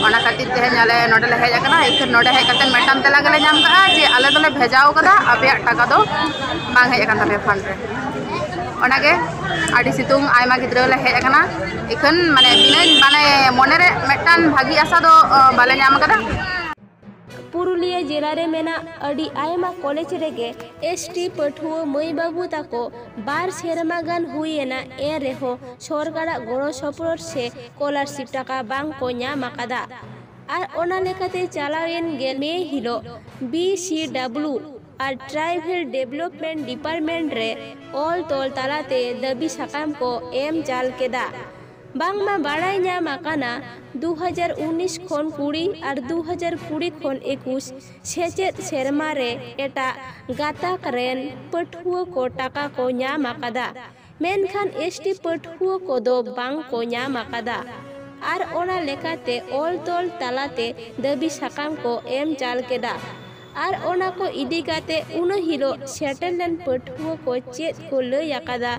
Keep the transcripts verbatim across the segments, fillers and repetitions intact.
ᱚᱱᱟ ᱠᱷᱟᱹᱛᱤᱨ ᱛᱮᱦᱮᱧ ᱟᱞᱮ ᱱᱚᱰᱮ ᱞᱮ ᱦᱮᱡ ᱟᱠᱟᱱᱟ᱾ ᱤᱠᱷᱟᱹᱱ ᱱᱚᱰᱮ ᱦᱮᱡ ᱠᱟᱛᱮ ᱢᱤᱫᱴᱟᱝ ᱛᱮᱞᱟ ᱜᱮᱞᱮ ᱧᱟᱢ ᱠᱟᱜᱼᱟ ᱡᱮ ᱟᱞᱮ ᱫᱚᱞᱮ ᱵᱷᱮᱡᱟᱣ ᱠᱟᱫᱟ, ᱟᱯᱮᱭᱟᱜ ᱴᱟᱠᱟ ᱫᱚ ᱵᱟᱝ ᱦᱮᱡ ᱟᱠᱟᱱ ᱛᱟᱯᱮᱭᱟ ᱯᱷᱟᱱᱰ ᱨᱮ᱾ ᱚᱱᱟᱜᱮ ᱟᱹᱰᱤ ᱥᱤᱛᱩᱝ, ᱟᱭᱢᱟ ᱜᱤᱫᱽᱨᱟᱹ ᱞᱮ ᱦᱮᱡ ᱟᱠᱟᱱᱟ᱾ ᱤᱠᱷᱟᱹᱱ ᱢᱟᱱᱮ ᱵᱤᱱᱟᱹ ᱢᱟᱱᱮ ᱢᱚᱱᱮᱨᱮ ᱢᱤᱫᱴᱟᱝ ᱵᱷᱟᱹᱜᱤ ᱟᱥᱟ ᱫᱚ ᱵᱟᱞᱮ ᱧᱟᱢ ᱟᱠᱟᱫᱟ᱾ ᱯᱩᱨᱩᱞᱤᱭᱟᱹ ᱡᱮᱞᱟ ᱨᱮ ᱢᱮᱱᱟᱜ ᱟᱹᱰᱤ ᱟᱭᱢᱟ ᱠᱚᱞᱮᱡᱽ ᱨᱮᱜᱮ ᱮᱥ ᱴᱤ ᱯᱟᱹᱴᱷᱩᱣᱟᱹ ᱢᱟᱹᱭ ᱵᱟᱹᱵᱩ ᱛᱟᱠᱚ ᱵᱟᱨ ᱥᱮᱨᱢᱟ ᱜᱟᱱ ᱦᱩᱭ ᱮᱱᱟ, ᱮᱱ ᱨᱮᱦᱚᱸ ᱥᱚᱨᱠᱟᱨᱟᱜ ᱜᱚᱲᱚ ᱥᱚᱯᱚᱦᱚᱫ ᱥᱮ ᱥᱠᱚᱞᱟᱨᱥᱤᱯ ᱴᱟᱠᱟ ᱵᱟᱝ ᱠᱚ ᱧᱟᱢ ᱟᱠᱟᱫᱟ᱾ ᱟᱨ ᱚᱱᱟ ᱞᱮᱠᱟᱛᱮ ᱪᱟᱞᱟᱣᱮᱱ ᱜᱮᱞ ᱢᱮ ᱦᱤᱞᱳᱜ ᱵᱤ ᱥᱤ ᱰᱟᱵᱞᱤᱭᱩ ᱟᱨ ᱴᱨᱟᱭᱵᱮᱞ ᱰᱮᱵᱷᱞᱚᱯᱢᱮᱱᱴ ᱰᱤᱯᱟᱨᱴᱢᱮᱱᱴ ᱨᱮ ᱚᱞ ᱛᱚᱞ ᱛᱟᱞᱟᱛᱮ ᱫᱟᱹᱵᱤ ᱥᱟᱠᱟᱢ ᱠᱚ ᱮᱢ ᱪᱟᱞ ᱠᱮᱫᱟ᱾ ᱵᱟᱝᱢᱟ ᱵᱟᱲᱟᱭ ᱧᱟᱢ ᱟᱠᱟᱱᱟ, ᱫᱩ ᱦᱟᱡᱟᱨ ᱩᱱᱤᱥ ᱠᱷᱚᱱ ᱠᱩᱲᱤ ᱟᱨ ᱫᱩ ᱦᱟᱡᱟᱨ ᱠᱩᱲᱤ ᱠᱷᱚᱱ ᱮᱠᱩᱥ ᱥᱮᱪᱮᱫ ᱥᱮᱨᱢᱟ ᱨᱮ ᱮᱴᱟᱜ ᱜᱟᱛᱟᱠ ᱨᱮᱱ ᱯᱟᱹᱴᱷᱩᱣᱟᱹ ᱠᱚ ᱴᱟᱠᱟ ᱠᱚ ᱧᱟᱢ ᱟᱠᱟᱫᱟ, ᱢᱮᱱᱠᱷᱟᱱ ᱮᱥ ᱴᱤ ᱯᱟᱹᱴᱷᱩᱣᱟᱹ ᱠᱚᱫᱚ ᱵᱟᱝ ᱠᱚ ᱧᱟᱢ ᱟᱠᱟᱫᱟ᱾ ᱟᱨ ᱚᱱᱟ ᱞᱮᱠᱟᱛᱮ ᱚᱞ ᱛᱚᱞ ᱛᱟᱞᱟᱛᱮ ᱫᱟᱹᱵᱤ ᱥᱟᱠᱟᱢ ᱠᱚ ᱮᱢ ᱪᱟᱞ ᱠᱮᱫᱟ᱾ ᱟᱨ ᱚᱱᱟ ᱠᱚ ᱤᱫᱤ ᱠᱟᱛᱮ ᱩᱱᱟᱹ ᱦᱤᱞᱳᱜ ᱥᱮᱴᱮᱨ ᱞᱮᱱ ᱯᱟᱹᱴᱷᱩᱣᱟᱹ ᱠᱚ ᱪᱮᱫ ᱠᱚ ᱞᱟᱹᱭ ᱟᱠᱟᱫᱟ,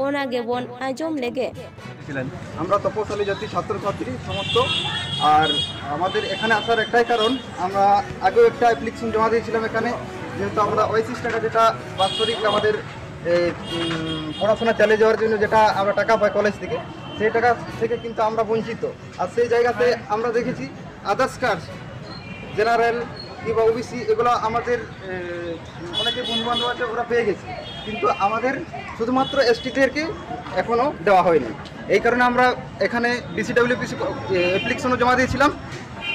ᱚᱱᱟ ᱜᱮᱵᱚᱱ ᱟᱸᱡᱚᱢ ᱞᱮᱜᱮ᱾ ছিলেন। আমরা তপশালী জাতি ছাত্রছাত্রী সমস্ত। আর আমাদের এখানে আসার একটাই কারণ, আমরা আগেও একটা অ্যাপ্লিকেশন জমা দিয়েছিলাম এখানে, যেহেতু আমরা ওয়াইসিস টাকা যেটা বাৎসরিক আমাদের এই, উম, পড়াশোনা চালিয়ে যাওয়ার জন্য যেটা আমরা টাকা পাই কলেজ থেকে, সেই টাকা থেকে কিন্তু আমরা বঞ্চিত। আর সেই জায়গাতে আমরা দেখেছি আদার্স কাস্ট, জেনারেল কিংবা ওবিসি, এগুলো আমাদের এ, অনেকে বন্ধু বান্ধব আছে, ওরা পেয়ে গেছে, কিন্তু আমাদের শুধুমাত্র এসটিদেরকে এখনও দেওয়া হয়নি। এই কারণে আমরা এখানে ডিসিডব্লিউপিসি অ্যাপ্লিকেশনও জমা দিয়েছিলাম।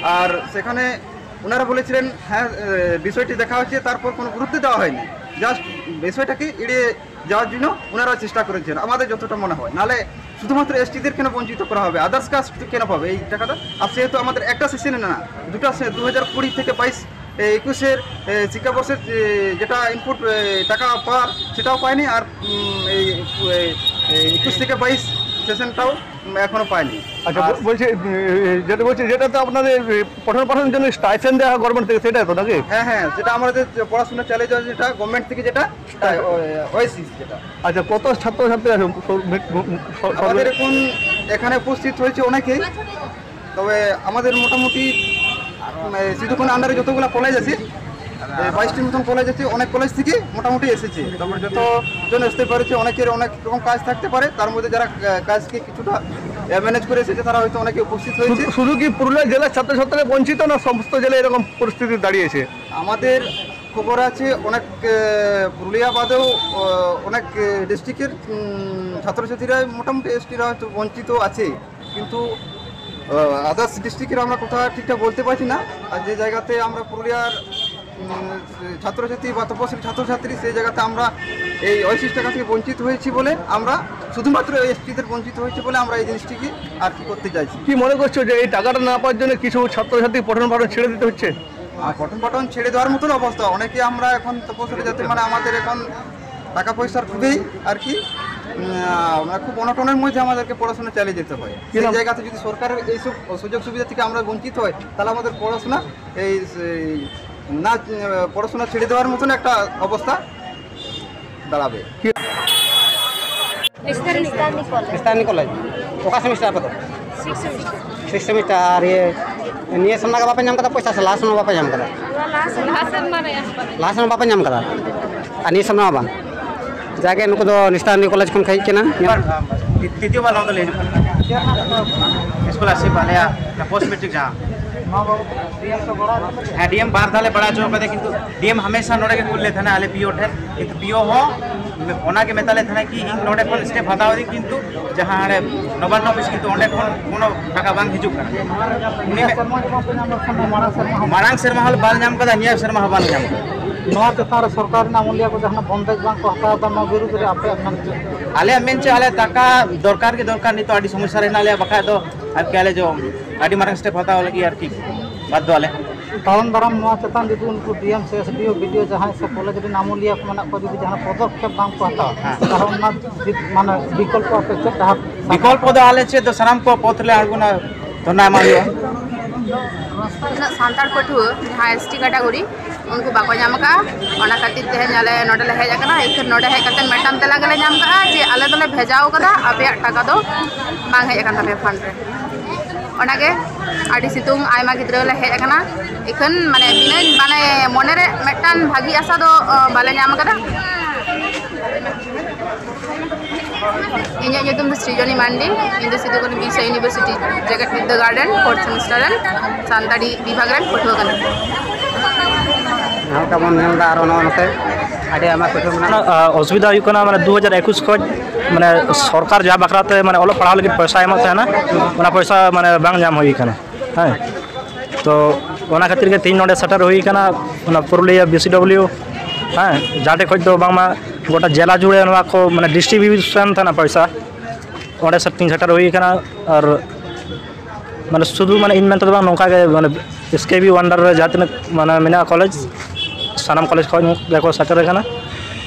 আর সেখানে ওনারা বলেছিলেন, হ্যাঁ, এ, বিষয়টি দেখা হচ্ছে, তারপর কোনো গুরুত্ব দেওয়া হয়নি। জাস্ট বিষয়টাকে এড়িয়ে যাওয়ার জন্য ওনারা চেষ্টা করেছেন, আমাদের যতটা মনে হয়। নাহলে শুধুমাত্র এসটিদের কেন বঞ্চিত করা হবে, আদার্স কাস্ট কেন পাবে এই টাকাটা? আর সেহেতু আমাদের একটা সেশনে না, দুটো, দু হাজার কুড়ি থেকে বাইশ, এ, একুশের এ, শিক্ষাবর্ষের যে, যেটা ইনপুট এ, টাকা পাওয়ার, সেটাও পায়নি। আর উম, এই এ, এ, একুশ থেকে বাইশ সেশনটাও উম, এখনো পায়নি। আচ্ছা, আর বল- বলছি, এ, যেটা বলছি, যেটা তো আপনাদের এ, পঠন পাঠনের জন্য স্টাইপেন্ড দেওয়া হয় গভর্নমেন্ট থেকে, সেটাই তো নাকি? হ্যাঁ, হ্যাঁ, যেটা আমাদের যে পড়াশোনা চালিয়ে যাওয়া, যেটা গভর্নমেন্ট থেকে যেটা ওয়াইসিস যেটা। আচ্ছা, কত ছাত্রছাত্রী আছে? সর- সর- সর- আমাদের এখন এখানে উপস্থিত হয়েছে অনেকেই, তবে আমাদের মোটামুটি, উম, এই সিধু কন্যা আন্ডারে যতগুলো কলেজ আছে, এই বাইশটির মতন কলেজ আছে, অনেক কলেজ থেকে মোটামুটি এসেছে। তারপর যত জন আসতে পারেছে, অনেকের অনেক রকম কাজ থাকতে পারে, তার মধ্যে যারা আহ, কাজকে কিছুটা ম্যানেজ করে এসেছে, তারা হয়তো অনেকে উপস্থিত হয়েছে। শুধু শুধু কি পুরুলিয়া জেলার ছাত্রছাত্রীরা বঞ্চিত, না সমস্ত জেলায় এরকম পরিস্থিতি দাঁড়িয়েছে? আমাদের খবর আছে অনেক আহ, পুরুলিয়া বাদেও আহ, অনেক ডিস্ট্রিক্টের ছাত্রছাত্রীরা মোটামুটি এসটিরা হয়তো বঞ্চিত আছে, কিন্তু আদার্স ডিস্ট্রিক্টের আমরা কথা ঠিকঠাক বলতে পারছি না। আর যে জায়গাতে আমরা পুরুলিয়ার উম, ছাত্রছাত্রী বা তপশিলি ছাত্রছাত্রী, সেই জায়গাতে আমরা এই ওএসসি টাকা থেকে বঞ্চিত হয়েছি বলে আমরা, শুধুমাত্র এই এসটিদের বঞ্চিত হয়েছে বলে আমরা এই জিনিসটিকে আর কি করতে চাইছি। কি মনে করছো যে এই টাকাটা না পাওয়ার জন্য কিছু ছাত্রছাত্রী পঠন পাঠন ছেড়ে দিতে হচ্ছে? আর পঠন পাঠন ছেড়ে দেওয়ার মতন অবস্থা, অনেকে আমরা এখন তপশিলি জাতি, মানে আমাদের এখন টাকা পয়সার খুবই আর কি উম, আমরা খুব অনটনের মধ্যে আমাদেরকে পড়াশোনা চালিয়ে যেতে হয়। সেই জায়গাতে যদি সরকার এইসব সুযোগ সুবিধা থেকে আমরা বঞ্চিত হয়, তাহলে আমাদের পড়াশোনা এই এই না উম, পড়াশোনা ছেড়ে দেওয়ার মতন একটা অবস্থা দাঁড়াবে। ᱠᱷᱨᱤᱥᱛᱟᱱᱤ ᱠᱚᱞᱮᱡᱽ᱾ ᱚᱠᱟ ᱥᱮᱢᱤᱥᱴᱟᱨ ᱟᱯᱮ ᱫᱚ? Six semester. Six semester. ᱟᱨ ᱤᱭᱟᱹ ᱱᱤᱭᱟᱹ ᱥᱮᱨᱢᱟ ᱜᱮ ᱵᱟᱯᱮ ᱧᱟᱢ ᱠᱟᱫᱟ ᱯᱚᱭᱥᱟ, ᱥᱮ ᱞᱟᱦᱟ ᱥᱮᱨᱢᱟ ᱵᱟᱯᱮ ᱧᱟᱢ ᱠᱟᱫᱟ? ᱞᱟᱦᱟ ᱥᱮᱨᱢᱟ᱾ ᱞᱟᱦᱟ ᱥᱮᱨᱢᱟ ᱞᱮ ᱮᱢ ᱠᱟᱫᱟ᱾ ᱞᱟᱦᱟ ᱥᱮᱨᱢᱟ ᱵᱟᱯᱮ ᱧᱟᱢ ᱠᱟᱫᱟ, ᱟᱨ ᱱᱤᱭᱟᱹ ᱥᱮᱨᱢᱟ ᱦᱚᱸ ᱵᱟᱝ? ᱡᱟᱜᱮ ᱱᱩᱠᱩ ᱫᱚ ᱱᱤᱥᱛᱟᱱᱤ ᱠᱚᱞᱮᱡᱽ ᱠᱷᱚᱱ ᱠᱚ ᱦᱮᱡ ᱠᱟᱱᱟ᱾ ᱛᱤᱛᱤᱭᱚ ᱵᱟᱨ ᱱᱚᱣᱟ ᱫᱚᱞᱮ ᱦᱤᱡᱩᱜ ᱠᱟᱱᱟ᱾ ᱥᱠᱚᱞᱟᱨᱥᱤᱯ ᱟᱞᱮᱭᱟᱜ ᱯᱳᱥᱴ ᱢᱮᱴᱨᱤᱠ ᱡᱟᱦᱟᱸ᱾ ᱦᱮᱸ, ᱰᱤ ᱮᱢ ᱵᱟᱨ ᱫᱷᱟᱣ ᱞᱮ ᱵᱟᱲᱟᱭ ᱦᱚᱪᱚ ᱠᱟᱫᱮ, ᱠᱤᱱᱛᱩ ᱰᱤ ᱮᱢ ᱦᱟᱢᱮᱥᱟ ᱱᱚᱰᱮ ᱜᱮ ᱠᱩᱞ ᱞᱮ ᱛᱟᱦᱮᱱᱟ ᱟᱞᱮ ᱯᱤ ᱳ ᱴᱷᱮᱱ, ᱠᱤᱱᱛᱩ ᱯᱤ ᱳ ᱦᱚᱸ ᱚᱱᱟ ᱜᱮ ᱢᱮᱛᱟ ᱞᱮ ᱛᱟᱦᱮᱱᱟ ᱠᱤ ᱤᱧ ᱱᱚᱰᱮ ᱠᱷᱚᱱ ᱥᱴᱮᱯ ᱦᱟᱛᱟᱣ ᱫᱟᱹᱧ, ᱠᱤᱱᱛᱩ ᱡᱟᱦᱟᱸ ᱦᱟᱸᱰᱮ ᱱᱚᱵᱟᱱᱱᱚ ᱚᱯᱷᱤᱥ, ᱠᱤᱱᱛᱩ ᱚᱸᱰᱮ ᱠᱷᱚᱱ ᱠᱳᱱᱳ ᱴᱟᱠᱟ ᱵᱟᱝ ᱦᱤᱡᱩᱜ ᱠᱟᱱᱟ᱾ ᱩᱱᱤ ᱢᱮ-, ᱢᱟᱲᱟᱝ ᱥᱮᱨᱢᱟ ᱦᱚᱸ ᱵᱟᱞᱮ ᱧᱟᱢ ᱠᱟᱫᱟ, ᱱᱤᱭᱟᱹ ᱥᱮᱨᱢᱟ ᱦᱚᱸ ᱵᱟᱞᱮ ᱧᱟᱢ ᱠᱟᱫᱟ᱾ ᱱᱚᱣᱟ ᱪᱮᱛᱟᱱ ᱨᱮ ᱥᱚᱨᱠᱟᱨ ᱨᱮᱱᱟᱜ ᱟᱹᱢᱩᱞᱤᱭᱟᱹ ᱠᱚ ᱡᱟᱦᱟᱱᱟᱜ ᱵᱚᱱᱫᱮᱡ ᱵᱟᱝ ᱠᱚ ᱦᱟᱛᱟᱣ ᱮᱫᱟ, ᱱᱚᱣᱟ ᱵᱤᱨᱩᱫᱽ ᱨᱮ ᱟᱯᱮᱭᱟᱜ ᱢᱮᱱ ᱪᱮᱫ? ᱟᱞᱮᱭᱟᱜ ᱢᱮᱱ ᱪᱮᱫ, ᱟᱞᱮ ᱴᱟᱠᱟ ᱫᱚᱨᱠᱟᱨ ᱜᱮ ᱫᱚᱨᱠᱟᱨ, ᱱᱤᱛᱚᱜ ᱟᱹᱰᱤ ᱥᱚᱢᱚᱥᱥᱟ ᱨᱮ ᱦᱮᱱᱟᱜ ᱞᱮᱭᱟ, ᱵᱟᱠᱷᱟᱡ ᱫᱚ ᱟᱨᱠᱤ ᱟᱞᱮ ᱡᱚ ᱟᱹᱰᱤ ᱢᱟᱨᱟᱝ ᱥᱴᱮᱯ ᱦᱟᱛᱟᱣ ᱞᱟᱹᱜᱤᱫ ᱟᱨᱠᱤ ᱵᱟᱫᱽᱫᱷᱚ ᱟᱞᱮ᱾ ᱛᱟᱭᱚᱢ ᱫᱟᱨᱟᱢ ᱱᱚᱣᱟ ᱪᱮᱛᱟᱱ ᱡᱩᱫᱤ ᱩᱱᱠᱩ ᱰᱤ ᱮᱢ ᱥᱮ ᱮᱥ ᱰᱤ ᱳ, ᱵᱤ ᱰᱤ ᱳ ᱡᱟᱦᱟᱸᱭ ᱥᱮ ᱠᱚᱞᱮᱡᱽ ᱨᱮᱱ ᱟᱹᱢᱩᱞᱤᱭᱟᱹ ᱠᱚ ᱢᱮᱱᱟᱜ ᱠᱚᱣᱟ, ᱡᱩᱫᱤ ᱡᱟᱦᱟᱱᱟᱜ ᱯᱚᱫᱚᱠᱷᱮᱯ ᱵᱟᱝ ᱠᱚ ᱦᱟᱛᱟᱣᱟ, ᱦᱮᱸ᱾ ᱛᱟᱦᱚᱞᱮ ᱚᱱᱟ ᱵᱤ-, ᱢᱟᱱᱮ ᱵᱤᱠᱚᱞᱯᱚ ᱟᱯᱮ ᱪᱮᱫ ᱰᱟᱦᱟᱨ? ᱵᱤᱠᱚᱞᱯᱚ ᱫᱚ ᱟᱞᱮ ᱪᱮᱫ ᱫᱚ ᱥᱟᱱᱟᱢ ᱠᱚ ᱯᱚᱛᱷ ᱞᱮ ᱟᱬᱜᱚᱱᱟ, ᱫᱷᱚᱨᱱᱟ ᱮᱢᱟ ᱦᱩᱭᱩᱜᱼᱟ᱾ ᱩᱱᱟᱹᱜ ᱥᱟᱱᱛᱟᱲ ᱯᱟᱹᱴᱷᱩᱣᱟᱹ ᱡᱟᱦᱟᱸ ᱮᱥ ᱴᱤ ᱠᱮᱴᱟᱜᱚᱨᱤ, ᱩᱱᱠᱩ ᱵᱟᱠᱚ ᱧᱟᱢ ᱟᱠᱟᱫᱼᱟ, ᱚᱱᱟ ᱠᱷᱟᱹᱛᱤᱨ ᱛᱮᱦᱮᱧ ᱟᱞᱮ ᱱᱚᱰᱮ ᱞᱮ ᱦᱮᱡ ᱟᱠᱟᱱᱟ᱾ ᱮᱱᱠᱷᱟᱱ ᱱᱚᱰᱮ ᱦᱮᱡ ᱠᱟᱛᱮ ᱢᱤᱫᱴᱟᱝ ᱛᱮᱞᱟ ᱜᱮᱞᱮ ᱧᱟᱢ ᱟᱠᱟᱫᱼᱟ ᱡᱮ ᱟᱞᱮ ᱫᱚᱞᱮ ᱵᱷᱮᱡᱟᱣ ᱟᱠᱟᱫᱟ, ᱟᱯᱮᱭᱟᱜ ᱴᱟᱠᱟ ᱫᱚ ᱵᱟᱝ ᱦᱮᱡ ᱟᱠᱟᱱ ᱛᱟᱯᱮᱭᱟ ᱯᱷᱟᱱᱰ ᱨᱮ᱾ ᱚᱱᱟᱜᱮ ᱟᱹᱰᱤ ᱥᱤᱛᱩᱝ, ᱟᱭᱢᱟ ᱜᱤᱫᱽᱨᱟᱹ ᱞᱮ ᱦᱮᱡ ᱟᱠᱟᱱᱟ᱾ ᱤᱠᱷᱟᱹᱱ ᱢᱟᱱᱮ ᱵᱤᱱᱟᱹ ᱢᱟᱱᱮ ᱢᱚᱱᱮᱨᱮ ᱢᱤᱫᱴᱟᱝ ᱵᱷᱟᱹᱜᱤ ᱟᱥᱟ ᱫᱚ ᱵᱟᱞᱮ ᱧᱟᱢ ᱟᱠᱟᱫᱟ᱾ ᱤᱧᱟᱹᱜ ᱧᱩᱛᱩᱢ ᱫᱚ ᱥᱨᱤᱡᱚᱱᱤ ᱢᱟᱱᱰᱤ᱾ ᱤᱧ ᱫᱚ ᱥᱤᱫᱩ ᱠᱟᱹᱱᱩ ᱵᱤᱨᱥᱟ ᱤᱭᱩᱱᱤᱵᱷᱟᱨᱥᱤᱴᱤ ᱡᱮᱜᱮᱛ ᱵᱤᱨᱫᱟᱹᱜᱟᱲ ᱨᱮᱱ ᱯᱷᱳᱨᱛᱷ ᱥᱮᱢᱤᱥᱴᱟᱨ ᱨᱮᱱ ᱥᱟᱱᱛᱟᱲᱤ ᱵᱤᱵᱷᱟᱜᱽ ᱨᱮᱱ ᱯᱟᱹᱴᱷᱩᱣᱟᱹ ᱠᱟᱱᱟᱧ᱾ ᱡᱟᱦᱟᱸ ᱞᱮᱠᱟ ᱵᱚᱱ ᱧᱮᱞ ᱮᱫᱟ, ᱟᱨᱚ ᱱᱚᱜᱼᱚᱭ ᱱᱚᱛᱮ ᱟᱹᱰᱤ ᱟᱭᱢᱟ ᱯᱟᱹᱴᱷᱩᱣᱟᱹ ᱢᱮᱱᱟᱜ ᱠᱚᱣᱟ᱾ ᱚᱥᱩᱵᱤᱫᱷᱟ ᱦᱩᱭᱩᱜ ᱠᱟᱱᱟ, ᱢᱟᱱᱮ ᱫᱩ ᱦᱟᱡᱟᱨ ᱮᱠᱩᱥ ᱠᱷᱚᱱ ᱢᱟᱱᱮ ᱥᱚᱨᱠᱟᱨ ᱡᱟᱦᱟᱸ ᱵᱟᱠᱷᱨᱟ ᱛᱮ ᱢᱟᱱᱮ ᱚᱞᱚᱜ ᱯᱟᱲᱦᱟᱣ ᱞᱟᱹᱜᱤᱫ ᱯᱚᱭᱥᱟ ᱮᱢᱚᱜ ᱛᱟᱦᱮᱱᱟ, ᱚᱱᱟ ᱯᱚᱭᱥᱟ ᱢᱟᱱᱮ ᱵᱟᱝ ᱧᱟᱢ ᱦᱩᱭ ᱠᱟᱱᱟ᱾ ᱦᱮᱸ, ᱛᱚ ᱚᱱᱟ ᱠᱷᱟᱹᱛᱤᱨ ᱜᱮ ᱛᱮᱦᱮᱧ ᱱᱚᱰᱮ ᱥᱮᱴᱮᱨ ᱦᱩᱭ ᱠᱟᱱᱟ, ᱚᱱᱟ ᱯᱩᱨᱩᱞᱤᱭᱟᱹ ᱵᱤ ᱥᱤ ᱰᱟᱵᱽᱞᱤᱭᱩ᱾ ᱦᱮᱸ, ᱡᱟᱦᱟᱸ ᱴᱷᱮᱡ ᱠᱷᱚᱡ ᱫᱚ ᱵᱟᱝᱢᱟ ᱜᱚᱴᱟ ᱡᱮᱞᱟ ᱡᱩᱲᱮ ᱱᱚᱣᱟ ᱠᱚ ᱢᱟᱱᱮ ᱰᱤᱥᱴᱨᱤᱵᱤᱭᱩᱥᱚᱱ ᱛᱟᱦᱮᱱᱟ ᱯᱚᱭᱥᱟ, ᱚᱸᱰᱮ ᱥᱮ-, ᱛᱮᱦᱮᱧ ᱥᱮᱴᱮᱨ ᱦᱩᱭ ᱠᱟᱱᱟ᱾ ᱟᱨ ᱢᱟᱱᱮ ᱥᱩᱫᱷᱩ ᱢᱟᱱᱮ ᱤᱧ ᱢᱮᱱᱛᱮ ᱫᱚ ᱵᱟᱝ, ᱱᱚᱝᱠᱟ ᱜᱮ ᱢᱟᱱᱮ ᱮᱥ ᱠᱮ ᱵᱤ under ᱨᱮ ᱡᱟᱦᱟᱸ ᱛᱤᱱᱟᱹᱜ ᱢᱟᱱᱮ ᱢᱮᱱᱟᱜᱼᱟ ᱠᱚᱞᱮᱡᱽ, ᱥᱟᱱᱟᱢ ᱠᱚᱞᱮᱡᱽ ᱠᱷᱚᱱ ᱜᱮᱠᱚ ᱥᱮᱴᱮᱨ ᱟᱠᱟᱱᱟ᱾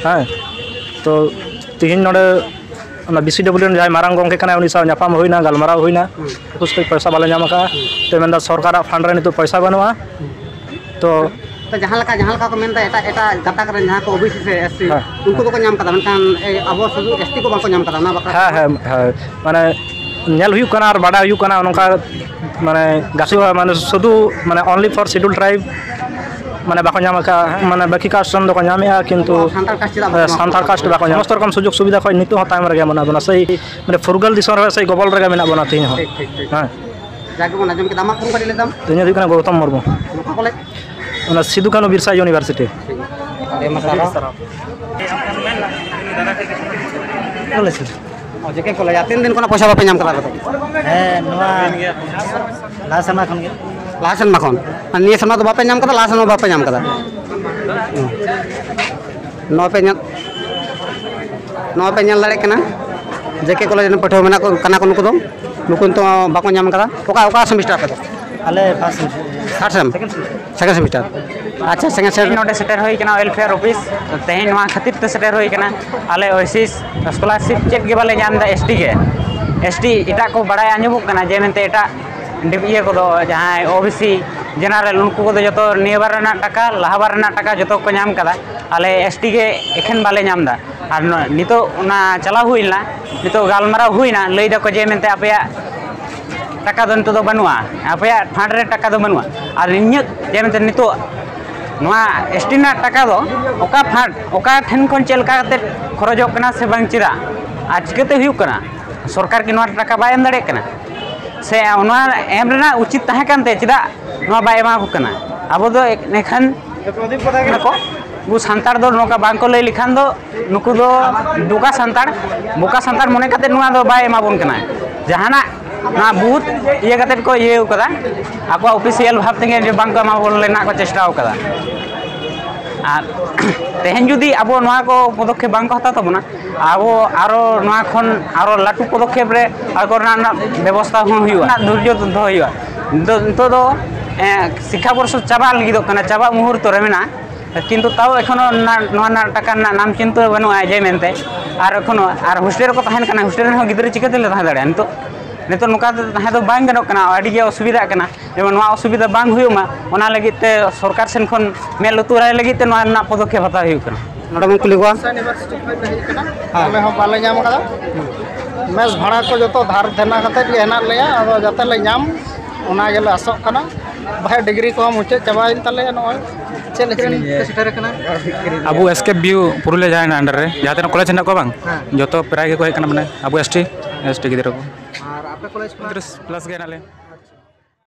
ᱦᱮᱸ, ᱛᱚ ᱛᱮᱦᱮᱧ ᱱᱚᱰᱮ ᱚᱱᱟ ᱵᱤ ᱥᱤ ᱰᱟᱵᱽᱞᱤᱭᱩ ᱨᱮᱱ ᱡᱟᱦᱟᱸᱭ ᱢᱟᱨᱟᱝ ᱜᱚᱢᱠᱮ ᱠᱟᱱᱟᱭ, ᱩᱱᱤ ᱥᱟᱶ ᱧᱟᱯᱟᱢ ᱦᱩᱭᱱᱟ, ᱜᱟᱞᱢᱟᱨᱟᱣ ᱦᱩᱭᱱᱟ᱾ ᱦᱩᱸ᱾ ᱮᱠᱩᱥ ᱠᱷᱚᱡ ᱯᱚᱭᱥᱟ ᱵᱟᱞᱮ ᱧᱟᱢ ᱟᱠᱟᱫᱼᱟ᱾ ᱦᱩᱸ᱾ ᱛᱚ ᱢᱮᱱᱫᱟ ᱥᱚᱨᱠᱟᱨᱟᱜ ᱯᱷᱟᱱᱰ ᱨᱮ ᱱᱤᱛᱚᱜ ᱯᱚᱭᱥᱟ ᱵᱟᱹᱱᱩᱜᱼᱟ᱾ ᱦᱩᱸ᱾ ᱛᱚ ᱛᱚ ᱡᱟᱦᱟᱸ ᱞᱮᱠᱟ, ᱡᱟᱦᱟᱸ ᱞᱮᱠᱟ ᱠᱚ ᱢᱮᱱᱫᱟ, ᱮᱴᱟᱜ, ᱮᱴᱟᱜ ᱜᱟᱛᱟᱠ ᱨᱮᱱ ᱡᱟᱦᱟᱸ ᱠᱚ ᱳ ᱵᱤ ᱥᱤ ᱥᱮ ᱮᱥ ᱴᱤ, ᱦᱮᱸ᱾ ᱩᱱᱠᱩ ᱫᱚᱠᱚ ᱧᱟᱢ ᱠᱟᱫᱟ, ᱢᱮᱱᱠᱷᱟᱱ ᱮᱭ ᱟᱵᱚ ᱥᱩᱫᱷᱩ ᱮᱥ ᱴᱤ ᱠᱚ ᱵᱟᱠᱚ ᱧᱟᱢ ᱠᱟᱫᱟ, ᱚᱱᱟ ᱵᱟᱠᱷᱨᱟ ᱦᱮᱸ, ᱦᱮᱸ, ᱦᱮᱸ᱾ ᱢᱟᱱᱮ ᱧᱮᱞ ᱦᱩᱭᱩᱜ ᱠᱟᱱᱟ ᱟᱨ ᱵᱟᱰᱟᱭ ᱦᱩᱭᱩᱜ ᱠᱟᱱᱟ, ᱱᱚᱝᱠᱟ ᱢᱟᱱᱮ ᱜᱟᱥᱩ-, ᱢᱟᱱᱮ ᱥᱩᱫᱷᱩ ᱢᱟᱱᱮ only for schedule tribe ᱢᱟᱱᱮ ᱵᱟᱠᱚ ᱧᱟᱢ ᱟᱠᱟᱫᱼᱟ, ᱢᱟᱱᱮ ᱵᱟᱹᱠᱤ ᱠᱟᱥᱴ ᱨᱮᱱ ᱫᱚᱠᱚ ᱧᱟᱢᱮᱫᱼᱟ, ᱠᱤᱱᱛᱩ ᱟᱵᱚ ᱥᱟᱱᱛᱟᱲ ᱠᱟᱥᱴ ᱪᱮᱫᱟᱜ ᱵᱟᱠᱚ ᱧᱟᱢ? ᱥᱟᱱᱛᱟᱲ ᱠᱟᱥᱴ ᱵᱟᱠᱚ ᱧᱟᱢ᱾ ᱥᱚᱢᱚᱥᱛᱚ ᱨᱚᱠᱚᱢ ᱥᱩᱡᱳᱜᱽ ᱥᱩᱵᱤᱫᱷᱟ ᱠᱷᱚᱱ ᱱᱤᱛᱚᱜ ᱦᱚᱸ ᱛᱟᱭᱚᱢ ᱨᱮᱜᱮ ᱢᱮᱱᱟᱜ ᱵᱚᱱᱟ, ᱥᱮᱭ ᱢᱟᱱᱮ ᱯᱷᱩᱨᱜᱟᱹᱞ ᱫᱤᱥᱚᱢ ᱨᱮ ᱥᱮᱭ ᱜᱚᱵᱚᱞ ᱨᱮᱜᱮ ᱢᱮᱱᱟᱜ ᱵᱚᱱᱟ ᱛᱮᱦᱮᱧ ᱦᱚᱸ᱾ ᱴᱷᱤᱠ, ᱴᱷᱤᱠ, ᱴᱷᱤᱠ᱾ ᱦᱮᱸ᱾ ᱡᱟᱜᱮ ᱵᱚᱱ ᱟᱸᱡᱚᱢ ᱠᱮᱫᱟ, ᱟᱢᱟᱜ ᱧᱩᱛᱩᱢ ᱠᱟᱹᱴᱤᱡ ᱞᱟᱹᱭ ᱛᱟᱢ? ᱤᱧᱟᱹᱜ ᱦᱩᱭᱩᱜ ᱠᱟᱱᱟ ᱜᱳᱛᱚᱢ ᱢᱩᱨᱢᱩ᱾ ᱚᱠᱟ ᱠᱚᱞᱮᱡᱽ? ᱚᱱᱟ ᱥᱤᱫᱩ ᱠᱟᱹᱱᱩ ᱵᱤᱨᱥᱟ ᱤᱭᱩᱱᱤᱵᱷᱟᱨᱥᱤᱴᱤ᱾ ᱴᱷᱤᱠ᱾ ᱟᱹᱰᱤ ᱟᱭᱢᱟ ᱥᱟᱨᱦᱟᱣ᱾ ᱚ, ᱡᱮ ᱠᱮ ᱠᱚᱞᱮᱡᱽ᱾ ᱟᱨ ᱛᱤᱱ ᱫᱤᱱ ᱠᱷᱚᱱᱟᱜ ᱯᱚᱭᱥᱟ ᱵᱟᱯᱮ ᱧᱟᱢ ᱠᱟᱫᱟ ᱟᱯᱮ ᱫᱚ? ᱦᱮᱸ, ᱱᱚᱣᱟ ᱞᱟᱦᱟ ᱥᱮᱨᱢᱟ ᱠᱷᱚᱱ ᱜᱮ᱾ ᱞᱟᱦᱟ ᱥᱮᱨᱢᱟ ᱠᱷᱚᱱ? ᱟᱨ ᱱᱤᱭᱟᱹ ᱥᱮᱨᱢᱟ ᱫᱚ ᱵᱟᱯᱮ ᱧᱟᱢ ᱠᱟᱫᱟ, ᱞᱟᱦᱟ ᱥᱮᱨᱢᱟ ᱵᱟᱯᱮ ᱧᱟᱢ ᱠᱟᱫᱟ? ᱦᱩᱸ᱾ ᱱᱚᱣᱟ ᱯᱮ ᱧᱮᱞ, ᱱᱚᱣᱟ ᱯᱮ ᱧᱮᱞ ᱫᱟᱲᱮᱭᱟᱜ ᱠᱟᱱᱟ, ᱡᱮ ᱠᱮ ᱠᱚᱞᱮᱡᱽ ᱨᱮᱱ ᱯᱟᱹᱴᱷᱩᱣᱟᱹ ᱢᱮᱱᱟᱜ ᱠᱚ, ᱠᱟᱱᱟ ᱠᱚ ᱱᱩᱠᱩ ᱫᱚ᱾ ᱱᱩᱠᱩ ᱱᱤᱛᱚᱜ ᱵᱟᱠᱚ ᱧᱟᱢ ᱠᱟᱫᱟ᱾ ᱚᱠᱟ, ᱚᱠᱟ ᱥᱮᱢᱤᱥᱴᱟᱨ ᱟᱯᱮ ᱫᱚ? ᱟᱞᱮ ᱯᱷᱟᱥᱴ ᱥᱮᱢᱤᱥᱴᱟᱨ᱾ ᱛᱷᱟᱨᱰ ᱥᱮᱢ? Second semester. Second semester. ᱟᱪᱪᱷᱟ, ᱥᱮᱠᱮᱱᱰ ᱥᱮᱢᱤᱥᱴᱟᱨ᱾ ᱱᱚᱰᱮ ᱥᱮᱴᱮᱨ ᱦᱩᱭ ᱠᱟᱱᱟ ᱳᱭᱮᱞᱯᱷᱮᱭᱟᱨ ᱚᱯᱷᱤᱥ᱾ ᱛᱮᱦᱮᱧ ᱱᱚᱣᱟ ᱠᱷᱟᱹᱛᱤᱨ ᱛᱮ ᱥᱮᱴᱮᱨ ᱦᱩᱭ ᱠᱟᱱᱟ, ᱟᱞᱮ ᱳᱭᱮᱥᱤᱥ ᱥᱠᱚᱞᱟᱨᱥᱤᱯ ᱪᱮᱫ ᱜᱮ ᱵᱟᱞᱮ ᱧᱟᱢ ᱮᱫᱟ, ᱮᱥ ᱴᱤ ᱜᱮ᱾ ᱮᱥ ᱴᱤ ᱮᱴᱟᱜ ᱠᱚ ᱵᱟᱲᱟᱭ ᱟᱸᱡᱚᱢᱚᱜ ᱠᱟᱱᱟ ᱡᱮ ᱢᱮᱱᱛᱮ ᱮᱴᱟᱜ ᱰᱤᱯ-, ᱤᱭᱟᱹ ᱠᱚᱫᱚ ᱡᱟᱦᱟᱸᱭ ᱳ ᱵᱤ ᱥᱤ ᱡᱮᱱᱟᱨᱮᱞ, ᱩᱱᱠᱩ ᱠᱚᱫᱚ ᱡᱚᱛᱚ ᱱᱤᱭᱟᱹ ᱵᱟᱨ ᱨᱮᱱᱟᱜ ᱴᱟᱠᱟ, ᱞᱟᱦᱟ ᱵᱟᱨ ᱨᱮᱱᱟᱜ ᱴᱟᱠᱟ ᱡᱚᱛᱚ ᱠᱚ ᱧᱟᱢ ᱠᱟᱫᱟ, ᱟᱞᱮ ᱮᱥ ᱴᱤ ᱜᱮ ᱮᱠᱷᱮᱱ ᱵᱟᱞᱮ ᱧᱟᱢ ᱮᱫᱟ᱾ ᱟᱨ ᱱᱚ-, ᱱᱤᱛᱚᱜ ᱚᱱᱟ ᱪᱟᱞᱟᱣ ᱦᱩᱭ ᱞᱮᱱᱟ, ᱱᱤᱛᱚᱜ ᱜᱟᱞᱢᱟᱨᱟᱣ ᱦᱩᱭᱱᱟ, ᱞᱟᱹᱭ ᱫᱟᱠᱚ ᱡᱮ ᱢᱮᱱᱛᱮ ᱟᱯᱮᱭᱟᱜ ᱴᱟᱠᱟ ᱫᱚ ᱱᱤᱛᱚᱜ ᱫᱚ ᱵᱟᱹᱱᱩᱜᱼᱟ, ᱟᱯᱮᱭᱟᱜ ᱯᱷᱟᱱᱰ ᱨᱮ ᱴᱟᱠᱟ ᱫᱚ ᱵᱟᱹᱱᱩᱜᱼᱟ᱾ ᱟᱨ ᱤᱧᱟᱹᱜ ᱡᱮ ᱢᱮᱱᱛᱮ ᱱᱤᱛᱚᱜ ᱱᱚᱣᱟ ᱮᱥᱴᱤ ᱨᱮᱱᱟᱜ ᱴᱟᱠᱟ ᱫᱚ ᱚᱠᱟ ᱯᱷᱟᱱᱰ, ᱚᱠᱟ ᱴᱷᱮᱱ ᱠᱷᱚᱱ ᱪᱮᱫ ᱞᱮᱠᱟ ᱠᱟᱛᱮ ᱠᱷᱚᱨᱚᱪᱚᱜ ᱠᱟᱱᱟ ᱥᱮ ᱵᱟᱝ, ᱪᱮᱫᱟᱜ ᱟᱨ ᱪᱤᱠᱟᱹᱛᱮ ᱦᱩᱭᱩᱜ ᱠᱟᱱᱟ? ᱥᱚᱨᱠᱟᱨ ᱠᱤ ᱱᱚᱣᱟ ᱴᱟᱠᱟ ᱵᱟᱭ ᱮᱢ ᱫᱟᱲᱮᱭᱟᱜ ᱠᱟᱱᱟ? ᱥᱮ ᱚᱱᱟ ᱮᱢ ᱨᱮᱱᱟᱜ ᱩᱪᱤᱛ ᱛᱟᱦᱮᱸ ᱠᱟᱱᱛᱮ ᱪᱮᱫᱟᱜ ᱱᱚᱣᱟ ᱵᱟᱭ ᱮᱢᱟ ᱠᱚ ᱠᱟᱱᱟ? ᱟᱵᱚ ᱫᱚ ᱮᱱᱮᱠᱷᱟᱱ ᱠᱚ, ᱩᱱᱠᱩ ᱥᱟᱱᱛᱟᱲ ᱫᱚ ᱱᱚᱝᱠᱟ ᱵᱟᱝ ᱠᱚ ᱞᱟᱹᱭ ᱞᱮᱠᱷᱟᱱ ᱫᱚ ᱱᱩᱠᱩ ᱫᱚ ᱵᱚᱠᱟ ᱥᱟᱱᱛᱟᱲ, ᱵᱚᱠᱟ ᱥᱟᱱᱛᱟᱲ ᱢᱚᱱᱮ ᱠᱟᱛᱮ ᱱᱚᱣᱟ ᱫᱚ ᱵᱟᱭ ᱮᱢᱟ ᱵᱚᱱ ᱠᱟᱱᱟ᱾ ᱡᱟᱦᱟᱱᱟᱜ ᱱᱚᱣᱟ ᱵᱩᱛ ᱤᱭᱟᱹ ᱠᱟᱛᱮ ᱠᱚ ᱤᱭᱟᱹ ᱠᱟᱫᱟ, ᱟᱠᱚᱣᱟᱜ ᱚᱯᱷᱤᱥᱤᱭᱟᱞ ᱵᱷᱟᱵᱽ ᱛᱮᱜᱮ ᱡᱮ ᱵᱟᱝ ᱠᱚ ᱮᱢᱟ ᱵᱚᱱ ᱨᱮᱱᱟᱜ ᱠᱚ ᱪᱮᱥᱴᱟ ᱠᱟᱫᱟ᱾ ᱟᱨ ᱛᱮᱦᱮᱧ ᱡᱩᱫᱤ ᱟᱵᱚ ᱱᱚᱣᱟ ᱠᱚ ᱯᱚᱫᱚᱠᱷᱮᱯ ᱵᱟᱝ ᱠᱚ ᱦᱟᱛᱟᱣ ᱛᱟᱵᱚᱱᱟ, ᱟᱵᱚ ᱟᱨᱚ ᱱᱚᱣᱟ ᱠᱷᱚᱱ ᱟᱨᱚ ᱞᱟᱹᱴᱩ ᱯᱚᱫᱚᱠᱷᱮᱯ ᱨᱮ ᱟᱬᱜᱚ ᱨᱮᱱᱟᱜ, ᱨᱮᱱᱟᱜ ᱵᱮᱵᱚᱥᱛᱷᱟ ᱦᱚᱸ ᱦᱩᱭᱩᱜᱼᱟ, ᱨᱮᱱᱟᱜ ᱫᱷᱳᱨᱡᱚ ᱫᱚᱦᱚ ᱦᱩᱭᱩᱜᱼᱟ᱾ ᱱᱤᱛᱚᱜ, ᱱᱤᱛᱚᱜ ᱫᱚ ᱮᱸ, ᱥᱤᱠᱠᱷᱟ ᱵᱚᱨᱥᱚ ᱪᱟᱵᱟᱜ ᱞᱟᱹᱜᱤᱫᱚᱜ ᱠᱟᱱᱟ, ᱪᱟᱵᱟᱜ ᱢᱩᱦᱩᱨᱛᱚ ᱨᱮ ᱢᱮᱱᱟᱜᱼᱟ, ᱠᱤᱱᱛᱩ ᱛᱟᱣ ᱮᱠᱷᱚᱱᱳ ᱱᱟ-, ᱱᱚᱣᱟ ᱨᱮᱱᱟᱜ ᱴᱟᱠᱟ ᱨᱮᱱᱟᱜ ᱱᱟᱢ ᱪᱤᱱᱛᱟᱹ ᱵᱟᱹᱱᱩᱜᱼᱟ ᱡᱮ ᱢᱮᱱᱛᱮ᱾ ᱟᱨ ᱮᱠᱷᱚᱱᱳ ᱟᱨ ᱦᱳᱥᱴᱮᱞ ᱨᱮᱠᱚ ᱛᱟᱦᱮᱱ ᱠᱟᱱᱟ, ᱦᱳᱥᱴᱮᱞ ᱨᱮᱱ ᱦᱚᱸ ᱜᱤᱫᱽᱨᱟᱹ ᱪᱤᱠᱟᱹ ᱛᱮᱞᱮ ᱛᱟᱦᱮᱸ ᱫᱟᱲᱮᱭᱟᱜᱼᱟ ᱱᱤᱛᱚᱜ? ᱱᱤᱛᱚᱜ ᱱᱚᱝᱠᱟ ᱫᱚ ᱛᱟᱦᱮᱸ ᱫᱚ ᱵᱟᱝ ᱜᱟᱱᱚᱜ ᱠᱟᱱᱟ, ᱟᱹᱰᱤ ᱜᱮ ᱚᱥᱩᱵᱤᱫᱷᱟᱜ ᱠᱟᱱᱟ᱾ ᱡᱮᱢᱚᱱ ᱱᱚᱣᱟ ᱚᱥᱩᱵᱤᱫᱷᱟ ᱵᱟᱝ ᱦᱩᱭᱩᱜ ᱢᱟ, ᱚᱱᱟ ᱞᱟᱹᱜᱤᱫ ᱛᱮ ᱥᱚᱨᱠᱟᱨ ᱥᱮᱱ ᱠᱷᱚᱱ ᱢᱮᱫ ᱞᱩᱛᱩᱨ ᱟᱭ ᱞᱟᱹᱜᱤᱫ ᱛᱮ ᱱᱚᱣᱟ ᱨᱮᱱᱟᱜ ᱯᱚᱫᱚᱠᱷᱮᱯ ᱦᱟᱛᱟᱣ ᱦᱩᱭᱩᱜ ᱠᱟᱱᱟ᱾ ᱱᱚᱰᱮ ᱵᱚᱱ ᱠᱩᱞᱤ ᱠᱚᱣᱟ᱾ ᱤᱭᱩᱱᱤᱵᱷᱟᱨᱥᱤᱴᱤ ᱠᱷᱚᱱ ᱞᱮ ᱦᱮᱡ ᱟᱠᱟᱱᱟ᱾ ᱦᱮᱸ᱾ ᱟᱞᱮ ᱦᱚᱸ ᱵᱟᱞᱮ ᱧᱟᱢ ᱟᱠᱟᱫᱟ᱾ ᱢᱮᱥ ᱵᱷᱟᱲᱟ ᱠᱚ ᱡᱚᱛᱚ ᱫᱷᱟᱨ ᱫᱮᱱᱟ ᱠᱟᱛᱮᱫ ᱜᱮ ᱦᱮᱱᱟᱜ ᱞᱮᱭᱟ, ᱟᱫᱚ ᱡᱟᱛᱮ ᱞᱮ ᱧᱟᱢ, ᱚᱱᱟ ᱜᱮᱞᱮ ᱟᱥᱚᱜ ᱠᱟᱱᱟ᱾ ᱵᱟᱠᱷᱟᱡ ᱰᱤᱜᱽᱨᱤ ᱠᱚᱦᱚᱸ ᱢᱩᱪᱟᱹᱫ ᱪᱟᱵᱟᱭᱮᱱ ᱛᱟᱞᱮᱭᱟ ᱱᱚᱜᱼᱚᱭ᱾ ᱪᱮᱫ ᱞᱮᱠᱟ ᱯᱮ ᱥᱮᱴᱮᱨ ᱟᱠᱟᱱᱟ? ᱟᱵᱚ ᱮᱥ ᱠᱮ ᱵᱤᱭᱩ ᱯᱩᱨᱩᱞᱤᱭᱟᱹ ᱡᱟᱦᱟᱸ ᱦᱮᱱᱟᱜᱼᱟ under ᱨᱮ, ᱡᱟᱦᱟᱸ ᱛᱤᱱᱟᱹᱜ ᱠᱚᱞᱮᱡᱽ ᱦᱮᱱᱟᱜ ᱠᱚᱣᱟ ᱵᱟᱝ, ᱦᱮᱸ᱾ ᱡᱚᱛᱚ ᱯᱨᱟᱭ ᱜᱮᱠᱚ ᱦᱮᱡ ᱠᱟᱱᱟ, ᱢᱟᱱᱮ ᱟᱵᱚ ᱮᱥ ᱴᱤ, ᱮᱥ ᱴᱤ ᱜᱤᱫᱽᱨᱟᱹ ᱠᱚ᱾ ᱟᱨ ᱟᱯᱮ ᱠᱚᱞᱮᱡᱽ ᱠᱷᱚᱱᱟᱜ? ᱯᱚᱸᱭᱛᱨᱤᱥ ᱯᱞᱟᱥ ᱜᱮ ᱦᱮᱱᱟᱜ ᱞᱮᱭᱟ᱾